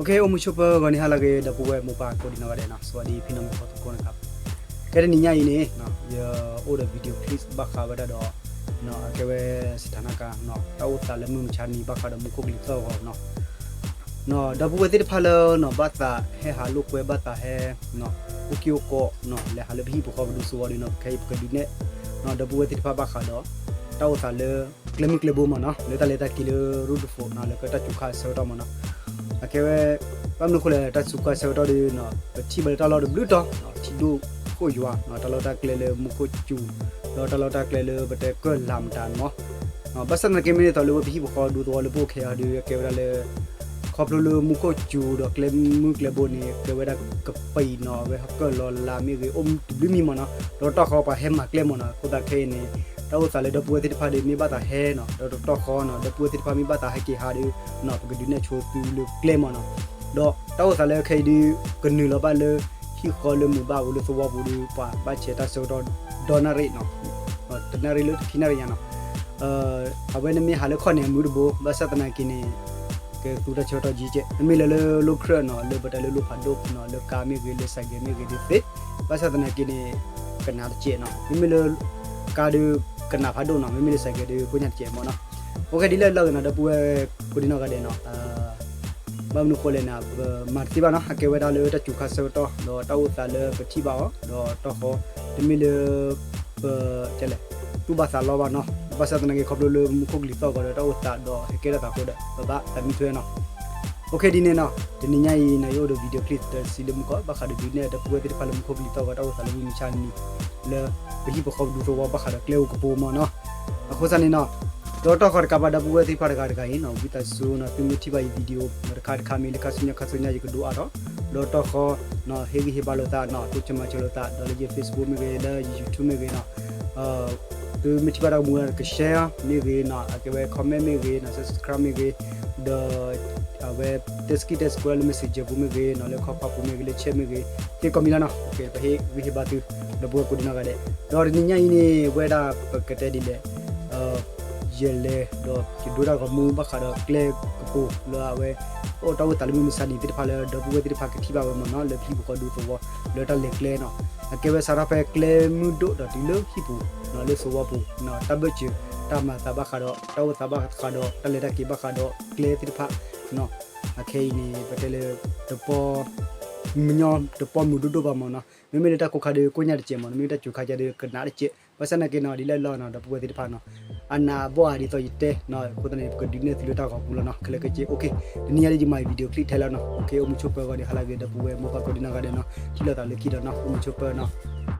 အိၣ်မုာ်ဆိးပၢၤဂီၤန့ၣ် ဟါလၢအဂ့ၤ ဒီပုၢ်ဝဲၢ်မိၢ်ပၢ်ကိးဒံနီၢ်ဂၤဒဲးနီၤ, စဝၤဒံဖံနီၢ်မ့ၢ်ဖီသိကိးန့ၣ်ခါ, ကဲတနံၤညါအံၤန့ၣ် ယအိၣ်ဒီး video clip ဘၣ်ဃးဝဲဒၣ်ဒီး အကဲဝဲ စထၣ်နကၤ တၢ်အိၣ်သးလၢမုၢ်မဆါနံၤ ဘၣ်ဃးဒီးမူခိၣ်ကလံၤသီၣ်ဂီၤနီၤ, ဒီပုၢ်ဝဲၢ်သ့ၣ်တဖၣ်လၢ ဘၣ်သးဟဲဟးလိာ်ကွဲ ဘၣ်သးဟဲ အိၣ်က့ၢ်အိၣ်ကီး လဲၤဟးလၢပဟံၣ်ပဃီပဒူသဝီဒီးနီၤ, ခဲအံၤပကဒုးနဲၣ် ဒီပုၢ်ဝဲၢ်သ့ၣ်တဖၣ်ဘၣ်ဃးဒီး တၢ်အိၣ်သးလၢ ကျဲမုၢ်ကျဲဘိမ့ၢ်နီၤ, လၢတၢ်လဲၤတၢ်က့ၤလၢ ရူၣ်တဖိးနီၤ, လၢကတၢ်စူၤခါအဆၢကတီၢ်မ့ၢ်နီၤ, အကဲဝဲ ဘၣ်မနုၤအဃိလဲၣ် တၢ်စူၤခါအဆၢကတီၢ်ဒီး ပထံၣ်ဘၣ်လၢတၢ်လီၢ်တဘျုးတီၤ ထံဒိၣ်ခိၣ်ယွၤ တၢ်လီၢ်တၢ်ကျဲလၢမူခိၣ်စူၤ ဒီးတၢ်လီၢ်တၢ်ကျဲလၢပတဲကၢၢ်လၤမတၤန့ၣ်မ့ၢ် ဘၣ်ဆၣ်သနာ်က့ မ့ၢ်သိးလၢဝဲပဟံၣ်ပဃီဒူသဝီလၢပအိၣ်ခဲအံၤဒီး အကဲဝဲဒၣ်လၢ ခီဖျိလၢမူခိၣ်စူၤဒီးကျဲမုၢ်ကျဲဘိန့ၣ် ကဲဝဲဒၣ်ကပံာ်နီၤ, အဝဲဟီၣ်ကၢၢ်လီၤလးမ့ၢ်ဂ့ၤ အိၣ်တဘျုးမံၤမ့ၢ်နီၤ, ဒီးတီၢ်ဃီပှၤဟဲမၤကျဲမ့ၢ်နီၤ, အဃိသတးခဲအံၤန့ၣ် တၢ်အိၣ်သးလၢဒီပုၢ်ဝဲၢ်သ့ၣ်တဖၣ်ဒီး မ့ၢ်ဘၣ်သးဟဲနီၤ, ဒီးတီၢ်ဃီနီၤ ဒီပုၢ်ဝဲၢ်သ့ၣ်တဖၣ်မ့ၢ်ဘၣ်သးဟဲက့ၤဟးဒီး ပကဒုးနဲၣ်ဆိသုလၢကျဲမ့ၢ်နီၤ, ဒီးတၢ်အိၣ်သးလၢခဲအံၤဒီး ကနုာ်လီၤဘၣ်လၢ ဟံၣ်ဃီလၢမုာ်ဘၣ်ဝဲလၢသဝီပူၤဒီး ပှၤဘၣ်ဆဲးတၢ်ဆၢကတီၢ်ဒီနၣ်ရံၣ်နီၤ, တနၣ်ရံၣ်လၢခံနၣ်ရံၣ်ညါနီၤ, အဝဲန့ၣ်မ့ၢ်ဟးလၢခီၣ်န့ၣ်အမုာ်တဘိ ဘၣ်ဆၣ်သနာ်က့န့ၣ် ကသူတၢ်ဆၢကတီၢ်ကံကဲး မ့မ့ၢ်လၢလၢလိၣ်ခရၢၣ်နီၤ လၢပတဲလၢလိၣ်ဖးဒိၣ်နီၤ လၢကါမ့ၢ်ဂ့ၤ လၢစဲးကဲးမ့ၢ်ဂ့ၤဒုးသ့, ဘၣ်ဆၣ်သနာ်က့န့ၣ် ကနၣ်တစဲးနီၤ, မ့မ့ၢ်လၢ ကါဒီး ကနၣ်ဖးဒိၣ်နီၤ, မ့မ့ၢ်လၢစဲးကဲးဒီး ကိညါတစဲးမ့ၢ်နီၤ, အိၣ်ခဲဒ်လဲၣ်လီၤနီၤ ဒီပုၢ်ဝဲၢ်ကိးဒံနီၢ်ဂၤဒဲးနီၤ, ဘၣ်မနုၤအဃိလဲၣ်န့ၣ် ပမၤတသ့ဘၣ်နီၤ, အကဲဝဲဒၣ်လၢတၢ်စူၤခါဆၢကတီၢ် ဒီးတၢ်အိၣ်သးလၢပထံၣ်ဘၣ်အီၤ ဒီးတီၢ်ဃီ တမ့ၢ်လၢ ပ ကဲလဲၣ် တူၢ်ဘၣ်သးလီဘၣ်နီၤ, ဘၣ်ဆၣ်သနာ်က့ ခီဖျိလၢမူခိၣ်ကလံၤသီၣ်ဂီၤဒီးတၢ်အိၣ်သးဒီးဟဲကဲထီၣ်သးအဃိဒီး ပဘၣ်သးမံထွဲနီၤ, အိၣ်ခဲဒ်န့ၣ်နီၤ, တနံၤညါအံၤန့ၣ် ယအိၣ်ဒီး video clip တဆံလၢမုၢ်ကီး ဘၣ်ဃးဒီးဒုးနဲၣ်ဒီပုၢ်ဝဲၢ်သ့ၣ်တဖၣ်လၢမူခိၣ်ကလံၤသီၣ်ဂီၤ တၢ်အိၣ်သးလၢမုၢ်မဆါနံၤ လၢ ပဟံၣ်ပဃီပဒူသဝီဘၣ်ဃးဒီးကျဲအိၣ်ကပိာ်မ့ၢ်နီၤ, အဃိသတးန့ၣ်နီၤ, ဒီးတီၢ်ဃီတကးဘၣ် ဒီပုၢ်ဝဲၢ်သ့ၣ်တဖၣ်တဂၤတဂၤအံၤနီၤ ဝံသးစူၤနီၤ သုမ့ၢ်ထံၣ်ဘၣ်အံၤ video တခါတခါမ့ၢ်လၢခါဆူညါခါဆူညါ ယကဒိအါထီၣ်, ဒီးတီၢ်ဃီနီၤ ဟ့ၣ်ဂံၢ်ဟ့ၣ်ဘါလိာ်သးနီၤ တိစၢၤမၤစၢၤလိာ်သး ဒီးလၢယ Facebook မ့ၢ်ဂ့ၤ လၢယ YouTube မ့ၢ်ဂ့ၤနီၤ, သုမ့ၢ်ထံၣ်ဘၣ်တၢ်ကမူၤ က share မ့ၢ်ဂ့ၤနီၤ အကဲဝဲ comment မ့ၢ်ဂ့ၤနီၤ subscribe မ့ၢ်ဂ့ၤ, ဒီး အဝဲ တဲစကံတဲစကွဲလၢ messenger ပူၤမ့ၢ်ဂ့ၤနီၤ လၢ ခီခွါ ပူၤမ့ၢ်ဂ့ၤ လၢ chat မ့ၢ်ဂ့ၤ, ဟ့ၣ်ကိးမံၤလီၤနီၤ, ပဟ့ၣ်ဂံၢ်ဟ့ၣ်ဘါသု ဒီပုၢ်ဝဲၢ်ကိးဒံနီၢ်ဂၤဒဲး, ဒီးတနံၤညါအံၤန့ၣ် ဝဲဒၣ်ပကတဲဒ်လဲၣ် ယလဲၤဒီးယဒိတၢ်ဂီၤမူဘၣ်ဃးဒီးကျဲကပိာ်လၢအဝဲ အိၣ်တၢ်အိၣ်သးလၢမုၢ်မဆါနံၤသ့ၣ်တဖၣ်လၢ ဒီပုၢ်ဝဲၢ်သ့ၣ်တဖၣ်ကထံၣ်ဘၣ်ဝဲမ့ၢ်နီၤ လၢပဟံၣ်ပဃီဒူသဝီ လၢတၢ်လဲၤကျဲနီၤ, အကဲဝဲစးထီၣ်ဖဲကျဲမုၢ်ဒိၣ်ဒီးတုၤလၢဟံၣ်ပူၤ လၢသဝီပူၤ တၢ်ဘၢၣ်စၢၤ တၢ်မၤသးဘၣ်ဃးဒီး တၢ်အိၣ်သးဘၣ်ဃးဒီး တၢ်လဲၤတၢ်က့ၤဘၣ်ဃးဒီးကျဲသ့ၣ်တဖၣ် အခဲအံၤန့ၣ် ပတဲလၢ တပီ မညီ တပီမုာ်ဒိၣ်ဒိၣ်ဘၣ်မ့ၢ်နီၤ, မ့မ့ၢ်လၢတၢ်ကိးခါဒီး ကိညါတစဲးမ့ၢ်နီၤ, မ့မ့ၢ်တၢ်စူၤခါကဒီး ကနၣ်တစဲး, ဘၣ်ဆၣ်သနာ်က့နီၤ ဒ်လဲၣ်လီၤနီၤ ဒီပုၢ်ဝဲၢ်သ့ၣ်တဖၣ်နီၤ, အနၢ်အဘီၣ်ဧါဒ်သိးယတဲနီၤ, အဃိသတးန့ၣ် ပကဒုးနဲၣ်သုလၢတၢ်ဂီၤပူၤလီၤနီၤ, ခဲလၢာ်ခဲဆ့ အိၣ်ခ့, တနံၤညါလၢယမၤ video clip ထဲလီၤနီၤ, အိၣ်ခ့ အိၣ်မုာ်ဆိးပၢၤဂီၤန့ၣ် ဟါလၢအဂ့ၤ ဒီပုၢ်ဝဲၢ်မိၢ်ပၢ်ကိးဒံနီၢ်ဂၤဒဲးနီၤ, ထံၣ်လိာ်သးလၢခံဒီးနီၤ, အိၣ်မုာ်ဆိးပၢၤနီၤ.